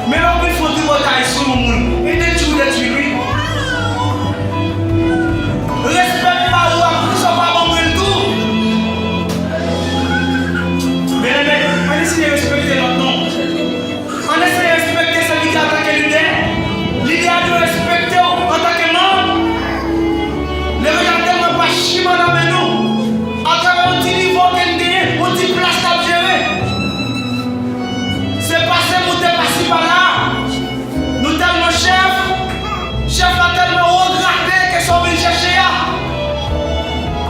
Men lè w vin fè yon tripotay sou yon moun, e detwi w detwi l, wi. Respè pa ou a, poukisa w pa ban mwen l tou? Byeneme, ann eseye respekte lòt non. Ann eseye respekte sèvitè antanke lidè. Lidè a dwe respekte w antanke manm. Levanjil la tèlman pa chima nan men nou. Atravè yon ti nivo ke n genyen, yon ti plas n ap jere. Se pase moute pasi pala. Nou tèlman chèf, chèf la tèlman wo grade ke sa w vin chèche a.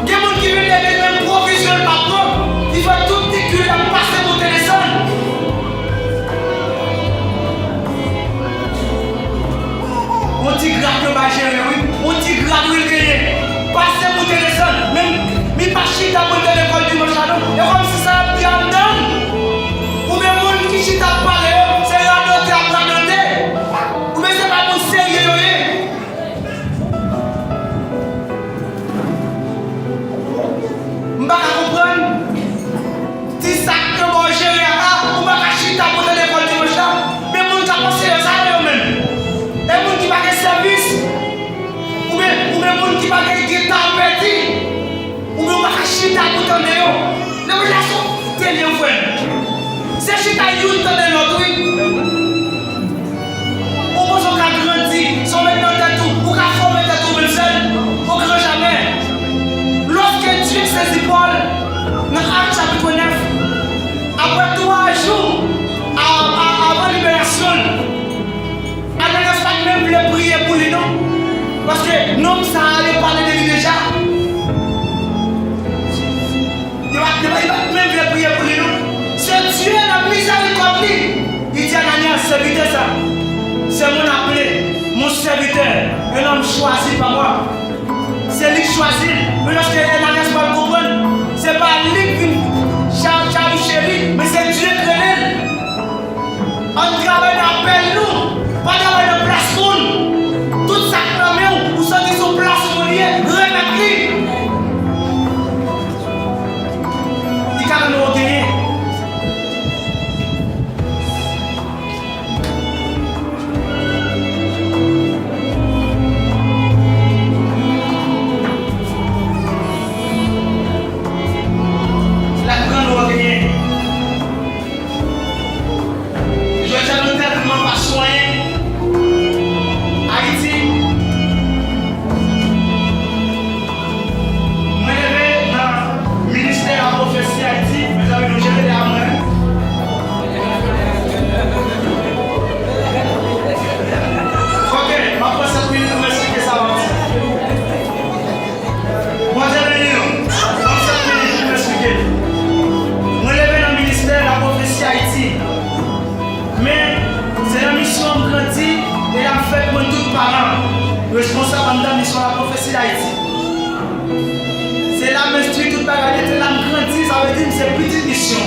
Gen moun ki vin leve menm pwovizyon l pa pran, li fè tout ti kil ap pase moute desann. Yon ti grad yo bay jere wi, yon ti grad wi l genyen. Pase moute desann, men li pa chita pou l te lekòl dimanch la non. E kòmsi sa ap di anndan l. Oubyen moun ki chita ap pale yo, se radote ap radote. Oubyen se pa moun serye yo ye. M pa ka konprann. Ti sa k nan bò w jere a, ou pa ka chita pou tande lekòl dimanch la. Men moun k ap anseye sa yo menm. E moun ki pa gen sèvis. Oubyen, oubyen moun ki pa gen, gen tan pèdi. Oubyen ou pa ka chita pou tande yo. Levanjil la se yon tèlman frè m. Se chita youn tande lòt wi. Ou panse w ka grandi, sa w met nan tèt ou, ou ka fòme tèt ou menm sèl? Au grand jamais. Lorsque Dieu saisit Paul, nan Actes chapitre neuf, apre twa jou a, a, avan liberasyon l, Ananyas pa t menm vle priye pou li non, paske nonm sa a ale pale de li deja. Yo pa, yo pa, yo pa t menm vle priye pou li non. Se Dye nan mizerikòd li, li di Ananyas, sèvitè sa, c'est mon appelé, mon serviteur, un homme choisi par moi. Se li k chwazi l. Men lòske Ananyas pral konprann, se pa li k vin cha-, chabouche li, men se Dye k rele l. Ann travay nan apèl nou, pa travay nan plas moun. Tout sa k nan men w, ou santi se yon plas moun li ye, remèt li. Li ka nan nou genyen. L ap rann ou genyen. Jodi a nou tèlman pa swen, Misyon an m grandi, e la m fèt mwen tout paran m responsab anndan misyon Lapwofesi Dayiti. Se la m enstwi tout bagay, e se la m grandi, sa vle di m se pitit misyon.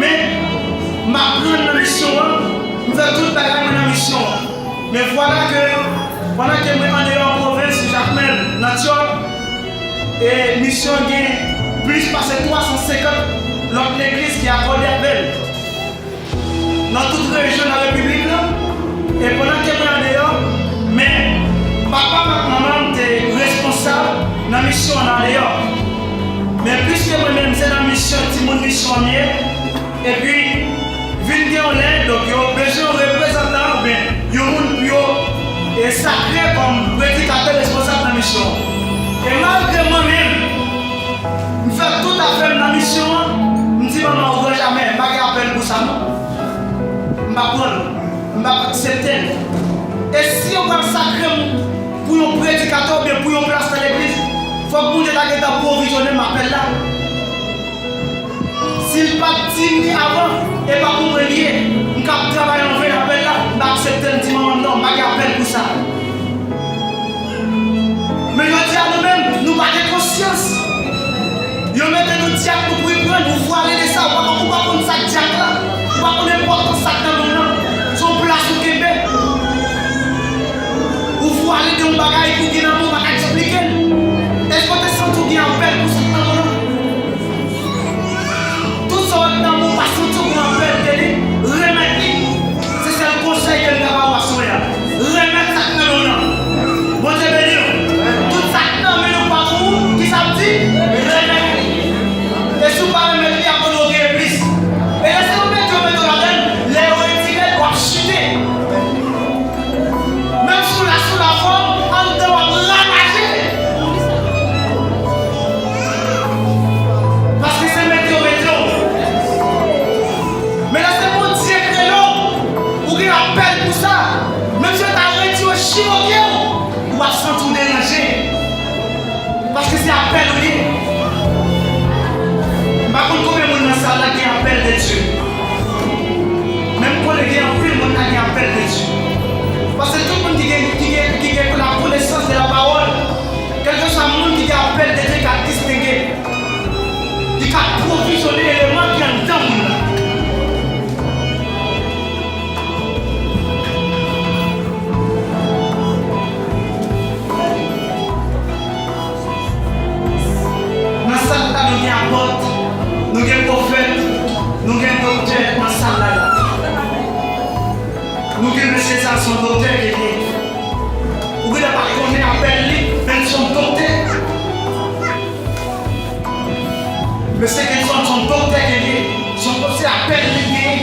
Men, m aprann nan misyon an, m fè tout bagay mwen nan misyon an. Men vwala ke, pandan ke mwen andeyò pwovens Jakmèl, nan Tyòl, e misyon an gen plis pase twa san senkant lòt legliz ki akòde avè l nan tout rejyon nan repiblik lan. E pandan ke mwen andeyò, men papa m ak manman m te responsab nan misyon an andeyò. Men piske mwen menm se nan misyon, timoun misyon an m ye, epi vin gen yon lè, donk yo bezwen yon reprezantan oubyen yon moun pou yo e sakre kòm predikatè responsab nan misyon an. E malgre mwen menm, m fè tout afè m nan misyon an, m di manman, ou gran jamè, m pa gen apèl pou sa non. M pa pran l, m pa aksepte l. E si yo pral sakre m pou yon predikatè oubyen pou yon plas nan legliz, fòk Bondye ta gentan pwovizyone m apèl la. Si l pa t di m li avan, e pa pou mwen li ye. M k ap travay an ven apèl la, m pa aksepte l, m di manman m non, m pa gen apèl pou sa. Men jodi a nou menm, nou pa gen konsyans. Yo mete nou dyak, nou pou pran, nou vwale de sa, ou pa, ou pa konn sa k dyak la, ou pa konn enpòtans sa k nan men w lan. Se yon plas ou kenbe. Ou vwale de yon bagay pou gen nan men w, ou pa ka eksplike l. Èske w te santi w gen apèl pou sa k nan men w lan? Tout sa w ap nan men w pa santi w gen apèl de li, remèt li. Se sèl konsèy ke m ka ba w aswè a. Remèt sa k nan men w lan. Bondye beni w. Tout sa k nan men w pa pou ou, ki sa m di? Remèt li. E si w pa remèt li, apre w gen plis. E lè se yon mete yo mete w ladan l, lè yo retire l, w ap chite. Menm si w la sou lafòm, anndan w ap ravaje. Paske se mete yo mete w. Men lè se Bondye k rele w, ou gen apèl pou sa. Menm si yo ta retire w, chivoke w, w ap santi w deranje. Paske se apèl ou ye. M pa konn konbyen moun nan sal la gen apèl de Dye. Men m konnen gen anpil moun la gen apèl de Dye. Paske tout moun ki gen, ki gen, ki gen la konesans de la pawòl, kèlkeswa moun ki gen apèl de Dye ka distenge. Li ka pwovizyone eleman ki anndan moun nan. Nan sal la, nou gen apòt, nou gen pwofèt, nou gen doktè nan sal la. Nou gen mesye sa, se yon doktè ke l ye. Ou genlè pa konnen apèl li, men l se yon doktè. Mesye Kenson se yon doktè ke l ye. Se yon, se apèl li genyen.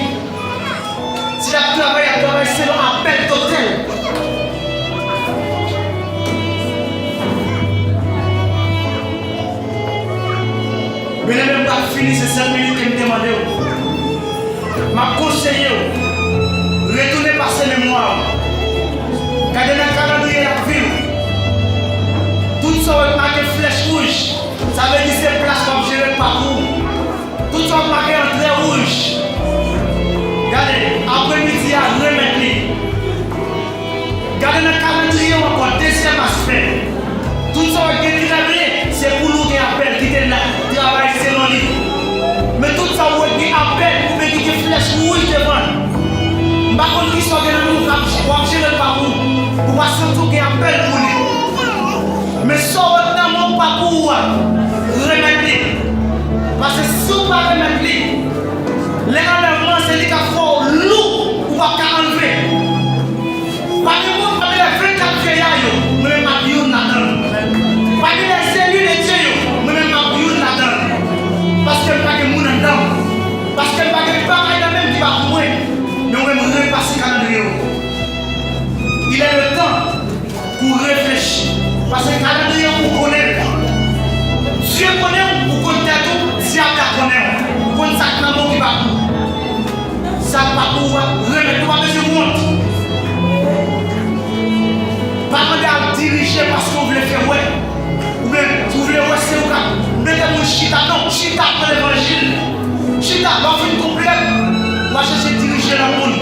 Si l ap travay, l ap travay selon apèl doktè l. Byeneme, m pral fini, se sèl minit ke m te mande w. M ap konseye w, retounen pase memwa w. Gade nan kalandriye lavi w. Tout sa w wè k make flèch wouj, sa vle di se plas w ap jere pa pou ou. Tout sa w ap make an trè wouj. Gade, apremidi a, remèt li. Gade nan kalandriye w ankò, dezyèm aspè. Tout sa w wè k gen trè ble, se pou nou gen apèl, kite l la, travay selon li. Men tout sa w wè k gen apèl, oubyen ki gen flèch wouj devan l, m pa konn kisa w gen nan men w, w ap, w ap jere l pa pou ou. Ou pa santi w gen apèl pou li. Men sa w wè k nan men w pa pou ou a, remèt li. Paske si w pa remèt li, lè anlèvman an, se li k ap fè w lou, ou p ap ka anlve. Pa gen moun pami lè vennkat vyeya yo, mwen menm m ap youn ladan l. Pami lè zeli de Dye yo, mwen menm m ap youn ladan l. Paske m pa gen moun anndan m. Paske m pa gen bagay nan men m ki pa pou mwen. Men mwen menm repase kalandriye w. Il est le temps pou w reflechi. Paske kalandriye w ou konnen l. Dye konnen w, ou konn tèt ou, dyab la konnen w. Ou konn sa k nan men w ki pa pou ou. Sa k pa pou ou a, remèt li, ou pa bezwen wont. Pa mande al dirije paske ou vle fè wè. Oubyen, si w vle wè se ou k ap mete moun chita, non, chita pran levanjil. Chita, lè w fin konplèt, w a chèche dirije lòt moun.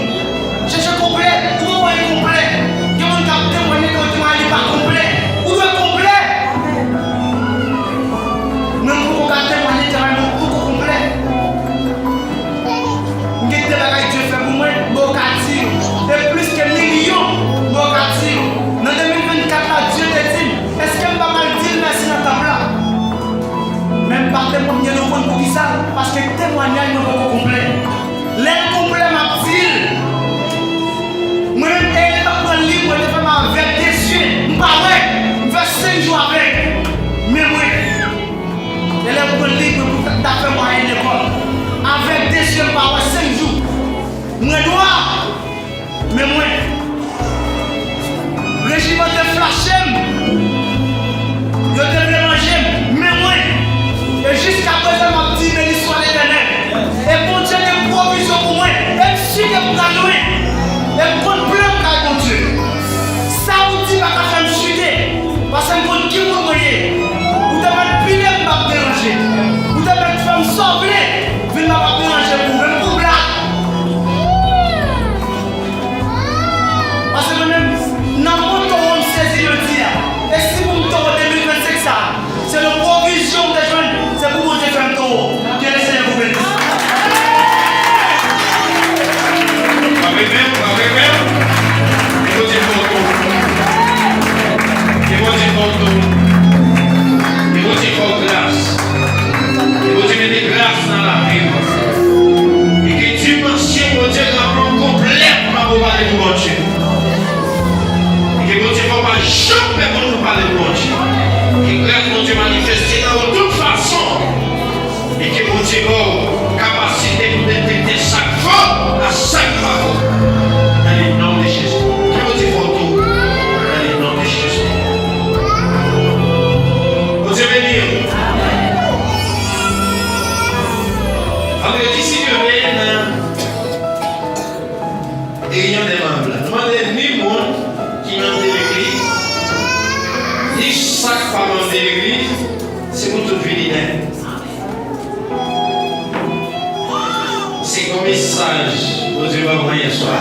Te premye nou konn poukisa, paske temwayaj mwen poko konplè. Lè l konplè, m ap di l. Mwen menm, e l pa pran liv mwen te fè m avèk de zye, m pa wè. M fè senk jou avèg. Men mwen, e lè m pran liv mwen pou ta fè mwayèn lekòl, avèk de zye, m pa wè, senk jou. Mwen dwa. Men mwen, rejiman te flache m. Yo te vle manje m, men mwen. E jiskaprezan, m ap di, beni swa Letènèl. E Bondye gen pwovizyon pou mwen. E m si ke m pral lwen. E m konn plan m kay Bondye. Sa ou di pa ka fè m chite. Paske m konn ki moun mwen ye. Ou te mèt pile m, m p ap deranje. Ou te mèt fè m sa w vle. Vin la p ap deranje pou ou, menm pou blag. Paske mwen menm, nan mo towo m sezi jodi a. E si pou m towo de mil vennsenk sa, se yon pwovizyon m te jwenn, se pou Bondye fè m towo. Ke Lesenyè vous bénisse. Frape menm, frape menm. Ke Bondye fè w towo. Ke Bondye fè w towo. Ke Bondye fè w gras. Ke Bondye mete gras nan lavi w. E ke dimansyon Bondye ranpli w konplètman pou w pale pou Bondye. E ke Bondye fè w pa janm pè pou w pale pou Bondye. Ke gras Bondye manifeste nan ou tout fason. E ke Bondye ba w kapasite pou detekte sa k fo ak sa k pa fo. Nan le non de Jezi. Ke Bondye fè w towo. Nan le non de Jezi. Bondye beni w. Vandredi, si Dye vle, nan reyinyon dè manm la, nou mande ni moun ki manm de legliz, ni sa k pa manm de legliz, se pou tout vini nèt. Se yon mesaj Bondye ban mwen yè swa.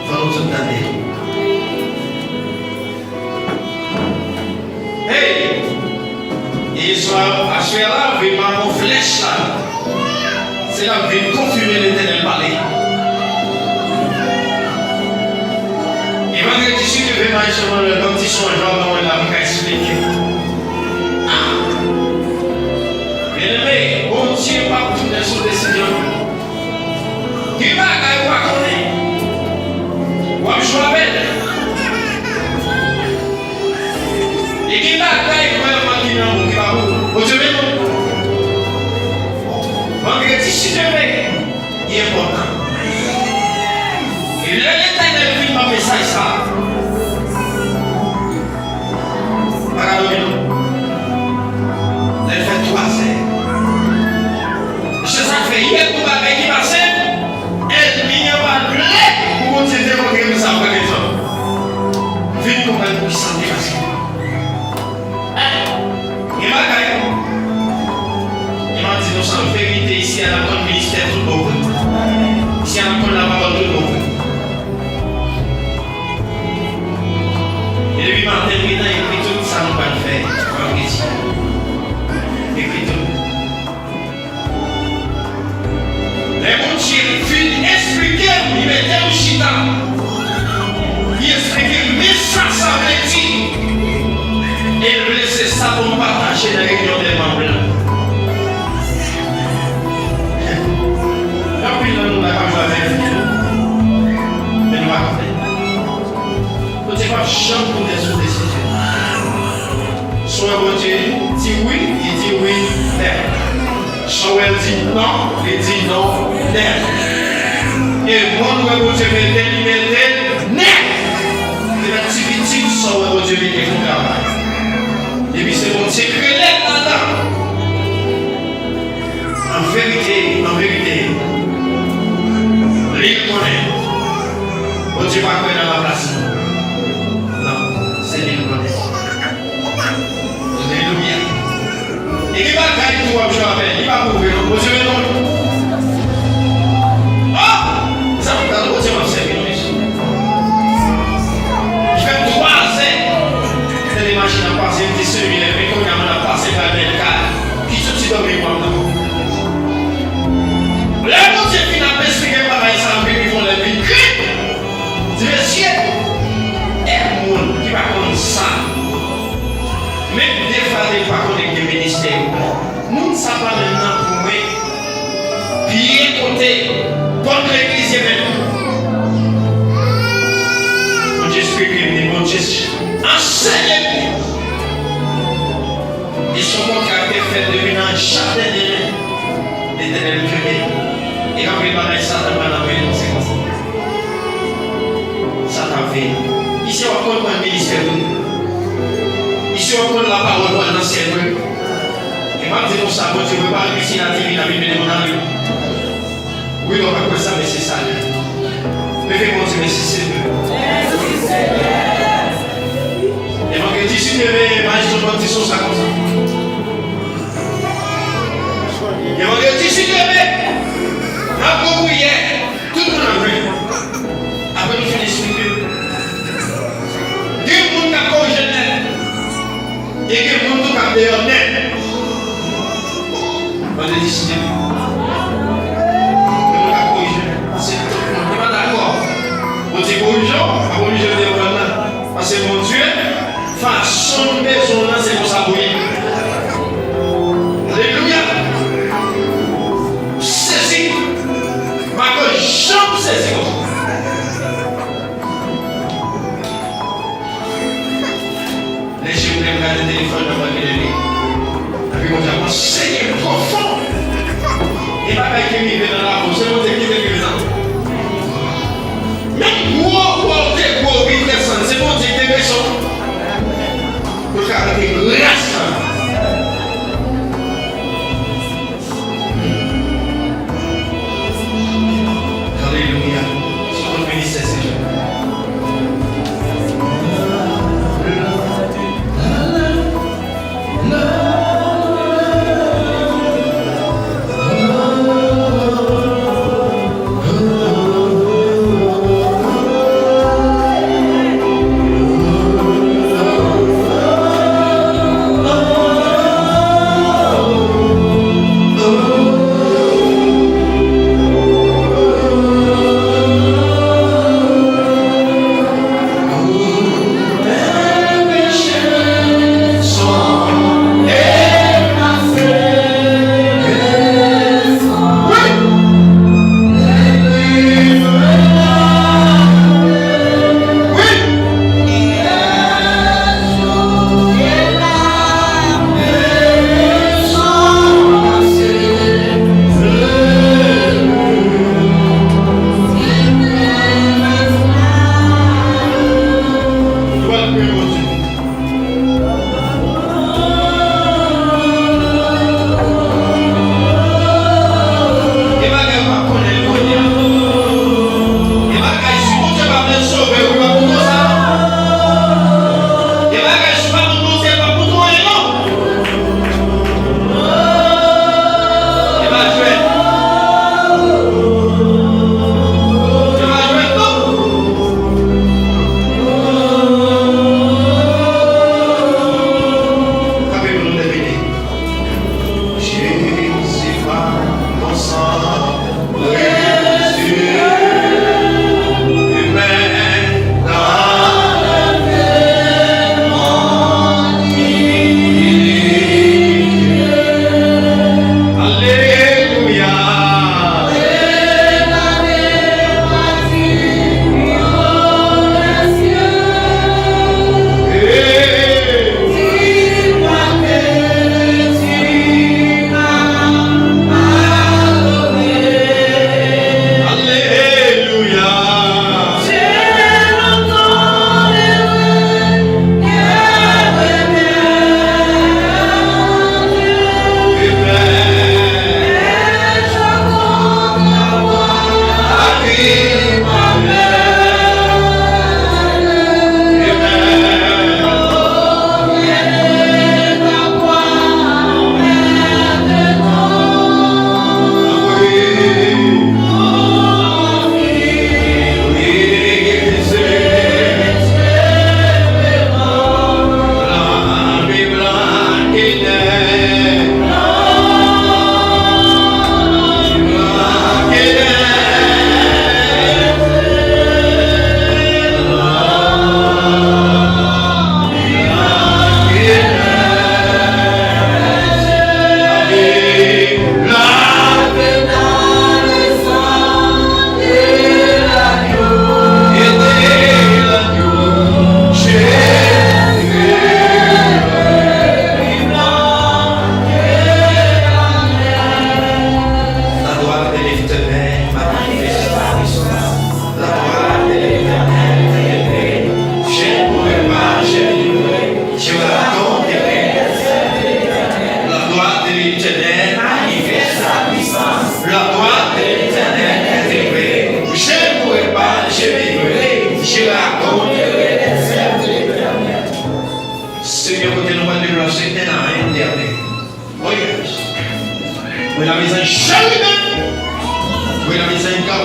Fò nou tout tande. Hey! Yè swa, aswè la, vin ba mwen flèch la. Se la vin konfime Letènèl pale. E vandredi, si Dye vle, m al sou mwen lè baptis, yon jan ban mwen la, m ka eksplike. Ah! Byeneme, Bondye p ap tounen sou desizyon. Gen bagay ou pa konnen. W ap jwe avè l. E gen bagay vrèman ki nan ou ki pa pou ou. Bondye beni w. Vandredi, si Dye vle, li enpòtan. E lè Letènèl vin ban mesaj sa a, pa ka dòmi non. Lè l fè twazè. Se sa k fè, yè, pou bagay ki pase, ènmi an pa t vle pou Bondye te montre m sa, frè e sè. M vin konprann poukisa l te pase. Gen bagay, e m ap di nou sa, verite, isi a n ap konn ministè tout bon vre. Isi a n ap konn lapawòl tout bon vre. E depi maten, m gentan ekri tout sa nou pral fè vandredi a. Ekri tout. Lè Bondye fin esplike m, li mete m chita. Li esplike m, men sa sa vle di. E l vle se sa pou m pataje nan reyinyon dè manm lan. Gen anpil nan nou la k ap jwe avèk li tou. Men nou pa konnen. Bondye p ap janm tounen sou desizyon. Swa Bondye di wi, li di wi nèt. Swa w wè l di non, li di non nèt. E moun wè Bondye mete, li mete nèt. Li mete ti pitit, swa w wè Bondye mete pou travay. Epi se Bondye k rele ladan. An verite, an verite, li konnen. Bondye pa kwè nan laplas nou. Non, se li l konnen. Alelouya. E gen bagay tou w ap jwe avè l, li pa pwouve non. Bondye reponn. Oh! Sa pou gade Bondye w ap sèvi non, mesye. Li fè twazè. Tande machin ap pase, m di Senyè, men kounye a mwen ap pase pral bèl kay. Ki soti dòmi w ap nan? Lè Bondye fin ap esplike bagay sa, anpil moun fè lè vin kri. Di, mesye, Bondye esplike m li, Bondye ansenye m li. E se yon kontra ki te fèt depi nan jaden Eden. Letènèl kenbe. E anpil bagay Satan pral anvoye nou, se konsa. Satan veye. Misye w ap konprann ministè wi. Misye w ap konn lapawòl pral nan syèl wi. E m ap di nou sa, Bondye prepare pisinn a Divin ap vin mennen moun ale. Wi, nou pa kwè sa, men se sa l ye. Leve men w di, mèsi Senyè. Mèsi Senyè. Evanjil dizuit, leve, Maestro Baptiste, sa konsa. Evanjil dizuit, leve. N ap gon priyè. Tout moun ap jwe. Apre nou fin esplike. Gen moun k ap korije nèt. E gen moun tou k ap deyò nèt. Vandredi sou demen. Gen moun k ap korije nèt. Pase tout moun ki pa dakò. Bondye korije w, pa oblije w deyò nan. Pase Bondye, fason l bezwen w nan, se konsa pou ye. Alelouya! Sezi! M pa janm sezi konsa. Lè je m lè m gade telefòn nan, mwen vin li. Epi Bondye ap ansenye m pwofon. E bagay ki rive nan lavi w, se Bondye ki te rive nan. Menm gwo, gwo, te gwo, vin desann, se Bondye ki te bezwen. Pou l ka mete gras nan. Alelouya. Sou tout ministè, Senyè.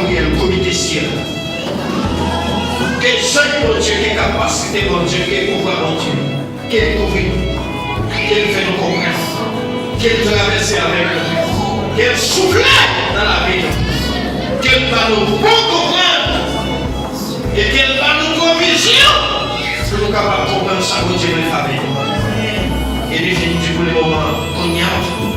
Priyè l, komite syèl. Ke zanj Bondye, ke kapasite Bondye, ke pouvwa Bondye, ke l kouvri nou, ke l fè nou konprann, ke l travèse avèk nou, ke l soufle nan lavi nou, ke l ba nou bon konprann, e ke l ba nou pwovizyon pou nou kapab konprann sa Bondye vle fè avèk nou. E li vin di pou le moman, kounye a,